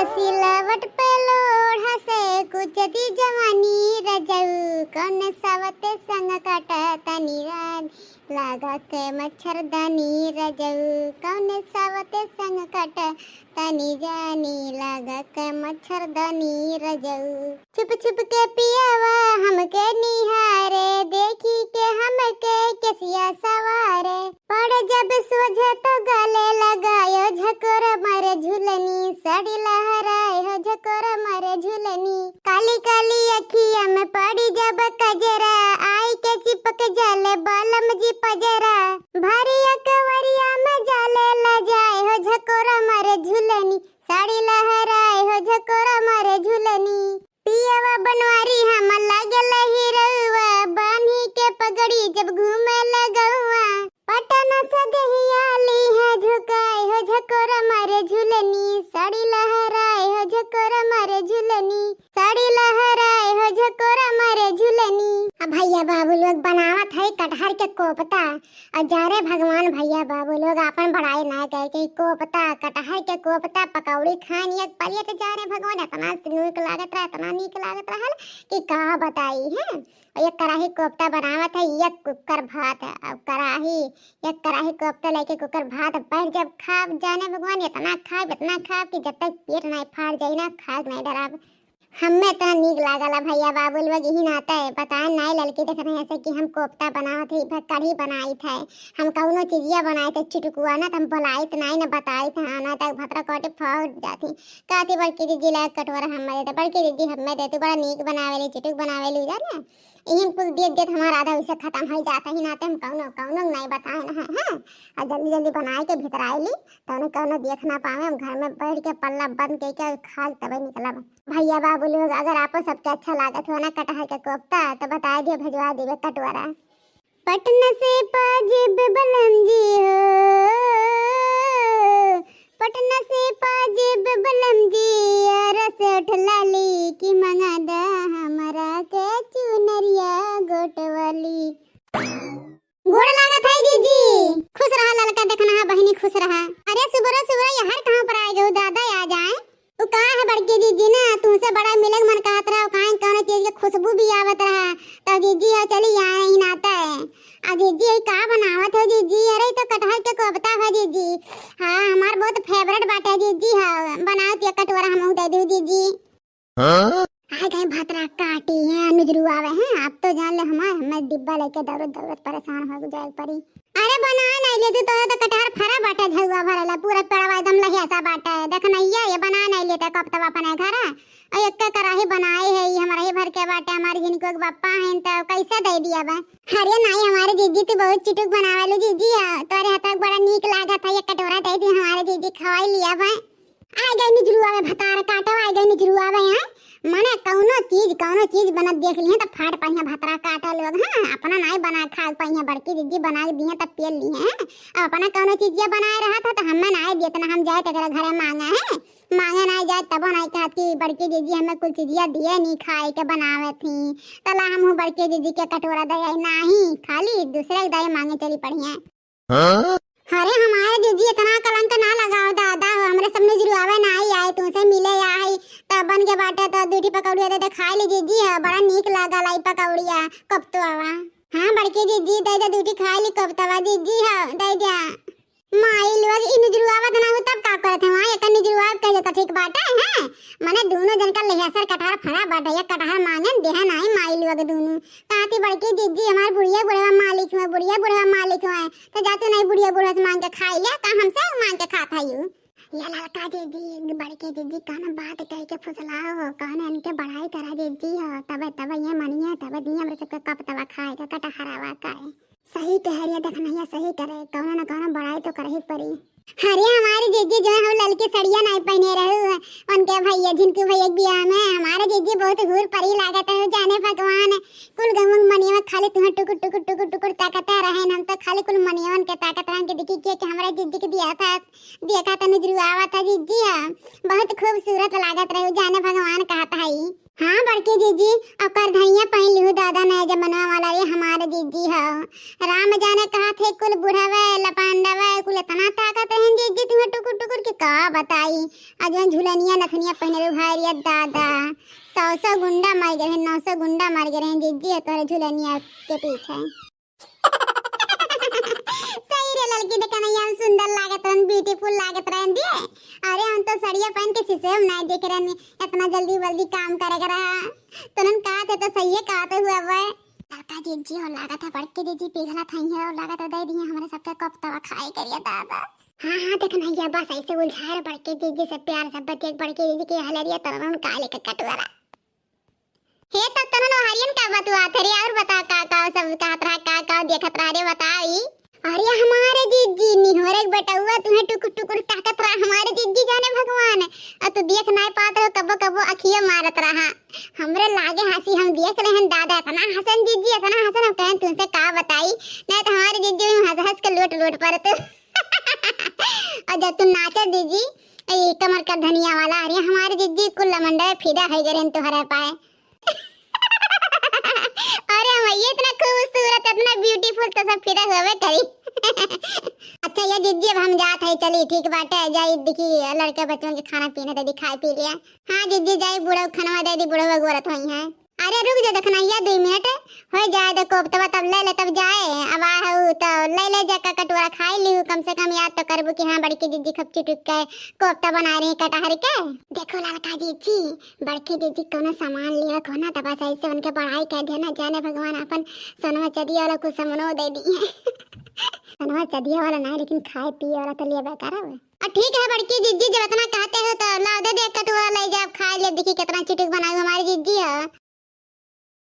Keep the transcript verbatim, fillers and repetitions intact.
सिलावट पे लोढ़ा से कुचती जवानी रजऊ, कौन सावते संग काटा तनी रानी, लागा के मच्छरदानी रजऊ, कौन सावते संग काटा तनी जानी, लागा के मच्छरदानी रजऊ। छुप छुप के पियावा हमके निहारे, देखी के हमके केसिया सवारे। पड़े जब सोझे तो गले लगायो, झकोर मारे झुलनी, साड़ी लहराए हो, झकोर मारे झुलनी। काली काली अखिया में पड़ी जब कजरा, आई के चिपक जाले बलम जी पजरा। भरी अकवरिया में जाले लजाए हो, झकोर मारे झुलनी, साड़ी लहराए हो, झकोर मारे झुलनी। पियवा बनवारी हमर लागल हिरौआ, बान्ही के पगड़ी जब घूमे लगौआ। पटना से देहिया ली है झुकाए हो, झकोर मारे झुलनी, साड़ी लहराए हो, झकोर मारे झुलनी, साड़ी लहराए हो, झकोर मारे झुलनी। अब भैया बाबू लोग बनावत है कटहर के कोफ्ता। और जा रे भगवान, भैया बाबू लोग आपन बड़ाई ना करे कि कोफ्ता, कटहर के कोफ्ता, पकौड़ी खान एक प्लेट। जा रे भगवान, इतना नीक लागत रहा, इतना नीक लागत रहल कि का बताई है। और एक कढ़ाई कोफ्ता बनावत है, एक कुकर भात है। अब कढ़ाई, एक कढ़ाई कोफ्ता लेके कुकर भात बैठ जब खाब, जाने भगवान, इतना खाब, इतना खाब कि जब तक पेट नहीं फाड़ जाई ना, खाए नहीं डराब। हमें इतना नीक लागल है भैया बाबू लोग, यही नाते बताए नाई ललकी देख रहे हैं कि हम कोफ्ता बनावत है, भ-, कढ़ी बनाई थे, हम कौनो चीजिया बनाई थे, चुटकुआ ना, तो हम बोलाई तो नाई ना बताई थे, हाँ, ना तो भतरा कोटे फौट जाती। कहती बड़की दीदी ला कटोरा हमें देते, बड़की दीदी हमें देते, बड़ा नीक बनावेली, चुटुक बनावेली, जाने। यही कुल देत देत हमारा आधा वैसे खत्म हो जाता ही नाते, हम कौनो, कौनो नाई बताए ना है, हाँ। और जल्दी जल्दी बनाए के भितराए ली, तौने कौनो देख ना पावे, हम घर में बैठ के पल्ला बंद करके खाल तबे निकलब। भैया बाबू लोग, अगर आपो सबके अच्छा लागत हो ना कटहर के कोफ्ता, तो बताए दियो, भेजवा देबे कटोरा। पटना से पाजिब बलम जी हो, पटना से पाजिब बलम जी, आरा से उठ लाली की मंगा दा हमरा के चुनरिया गोटवाली। गोड़ लागत है जीजी। खुश रहा ललका, देखना है बहिनी, खुश रहा। अरे सुबरा सुबरा, यहाँ कहाँ पर आए गए दादा, आ जाए। उ का है बड़की जीजी ना, तुमसे बड़ा मिले के मन कहत रहा, काहे कौनो चीज के खुशबू भी आवत रहा, तो जीजी हो चली आए ही नाता है। आ जीजी, ये का बनावत हो जीजी? अरे, तो कटहर के कोफ्ता हो जीजी। हाँ, हमार बहुत favourite बाटे जीजी, हाँ, बनाओ तो एक कटोरा हमहू दे दू जीजी। हाँ? आ गए भतरा काटी हैं, नुजरू आवे हैं, आप तो जान ले हमार, हमें डिब्बा लेके दौड़त दौड़त परेशान हो जाए पड़ी। अरे बना नहीं लेती तो, तो कटहर फरा बाटे, झुआ भरला, पूरा पेड़वा एकदम लहियासा बाटे। देख नैया, ये बना नहीं लेते कोफ्तवा अपने घर, और एक कढ़ाई बनाए है, ये हमारे ही भर के बाटे, हमारे जिनको एक बप्पा हैं, तो कैसे दे दिया बा? अरे नहीं, हमारे जीजी तो बहुत चिटुक बनावेलू जीजी, आ, तोरे हाथ का बड़ा नीक लागत है, एक कटोरा दे दी हमारे जीजी, खवाई लिया बा। आ गए निजरुआ में भतार काटो, आ गए निजरुआ में, हैं? मने कौनो चीज, कौनो चीज बनत देख लिहे तो फाट पाइहे भतरा काटो लोग, हाँ? अपना नाई बना खा पाइहे, बड़की दीदी बना के दिहे तब पेल लिहे, हैं? अब अपना कौनो चीज ये बनाए रहा था तो हमें नाई दिए, इतना हम जाए तेरे घरे मांगे, हैं? मांगे नाई जाए तबो नाई कहत कि बड़की दीदी हमें कुल चीजिया दिए नहीं खाए के बनावे थी, तला हम हूँ बड़की दीदी के कटोरा दे आई, नाही, खाली दूसरे के दे मांगे चली पड़ी हैं। हाँ? अरे हमारे जीजी इतना कलंक ना लगाओ दादा हो, हमरे सब निजरुआवे ना आई आए, तुमसे मिले आई, तब बन के बाटे तो दूठी पकौड़िया दे दे खाए ली जीजी है, बड़ा नीक लागल आई पकौड़िया, कोफ्तवा। हाँ बड़की जीजी दे दे दूठी खाए ली कोफ्तवा जीजी है, दे दे। माई लोग ई निजरुआवा ना हो तब का करत है वहाँ, एक निजरुआ कह देता ठीक बाटे है, मने दोनों जन का लेहसर कटहर फरा बाटे, एक कटहर मांगन देह नाही माई लोग दोनों। कहती बड़की जीजी हमार बुढ़िया बुढ़वा मालिक हुए, बुढ़िया बुढ़वा मालिक हुए। तो जा तू नहीं बुढ़िया बुढ़वा से मांग के खाई ले, का हमसे मांग के खात है यू? ये ललका जीजी, बड़की जीजी कौन बात कह के फुसलाओ, कौन इनके बड़ाई करा जीजी हो, तबे, तबे ये मनिया, तबे दिया हमरे सबके कोफ्तवा खाए का, कटहरावा का है। सही कह रही है, देख नहीं सही करे, कौनो न कौनो बड़ाई तो करही पड़ी। अरे हमारी जीजी जो है हम ललकी सड़िया नहीं पहने रहू, उनके भैया, झिनकू भैया के बियाह में हमारे जीजी बहुत हूर परी लागत है, जाने भगवान। कुल गंवंग मनियवन खाली तुम्हें टुकुर, टुकुर, टुकुर, टुकुर ताकत रहे, हम तो खाली कुल मनियवन के ताकत रहन के देखी के, के हमरा जीजी के दिया था, देखा तो निजरुआवा था जीजी, हाँ, बहुत खूबसूरत लागत रहे, जाने भगवान कहत है। हाँ बड़की जीजी, अब करधनिया पहिन लिहू दादा, नया जमाना वाला रे हमारे जीजी हो। राम जाने कहा थे कुल बुढ़ावे लपांडवे कुल इतना ताकत रहन जीजी तुम्हें टुकुर टुकुर के का बताई। आज जौन झुलनिया नथनिया पहिने रहू हाय रे दादा, सौ सौ गुंडा मर गए हैं, नौ सौ गुंडा मर गए हैं जीजी हो तोहरे झुलनिया के पीछे। सही रे लड़की, देखा नहीं हम सुंदर लागत रहन, ब्यूटीफुल लागत रहन दिए। अरे हम तो सड़िया पहन के शीशे में नहीं देख रहन, इतना जल्दी बल्दी काम करे के रहा। तनन कहा थे तो सही है, कहा तो हुआ वो। लड़का जीजी हो लागत है, बड़के जीजी पिघला था है और लागत है दे दिए हमारे सबके कोफ्तवा खाए करिए दादा। हाँ हाँ, देख नहीं बस ऐसे उलझाए रहे बड़के जीजी से प्यार से बतिया, बड़के जीजी के हलरिया तरन काले का कटोरा। हे तब तनन हरियन का बतुआ थे रे, और बता का का सब कहत रहा, का का देखत रहा रे बताई। अरे हमारे जीजी निहोरे के बेटउआ तुहे टुकुर टुकुर ताकत रहा हमारे जीजी जाने भगवान। और तू देख नाय पात रहो कबो कबो अखिया मारत रहा। हमरे लागे हंसी हम देख रहे हैं दादा, इतना हंसन जीजी इतना हंसन हम कहें तुमसे का बताई। नहीं तो हमारे जीजी में हंस हंस के लोट लोट पर तू। और जब तू नाचा जीजी, ए कमर का धनिया वाला, अरे हमारे जीजी कुल लमंडे फिदा है गरे तुहरे पाए। अरे हम ये इतना खूबसूरत इतना ब्यूटीफुल तो सब फिदा होवे करी। अच्छा ये जीजी अब हम जात है, चली ठीक बाटे, जाई देखी लड़के बच्चों के खाना पीना दे दी, खाए पी लिया। हाँ जीजी जाई बुढ़ऊ खनवा दे दी, बुढ़ऊ गोरत होई है। अरे रुक जा देखना ये दो मिनट, हो जाए दे कोफ्तवा तब ले ले तब जाए। अब आ हऊ तो ले ले जा का कटोरा खाई ली, कम से कम याद तो करबू कि हाँ बड़की जीजी खूब चिटुक के कोफ्ता बना रही कटहर के। देखो लड़का जीजी, बड़की जीजी कोनो सामान लिया कोना तब सही से उनके पढ़ाई कर देना जाने भगवान अपन सोनवा चदिया वाला कुछ सामानो दे दी है। सोनवा चदिया वाला ना लेकिन खाए पिए वाला तो लिया बेकार है। और ठीक है बड़की जीजी जब इतना कहते हो तो लाओ दे दे कटोरा ले जा खा ले, देखी कितना चिटुक बनाऊ हमारी जीजी है।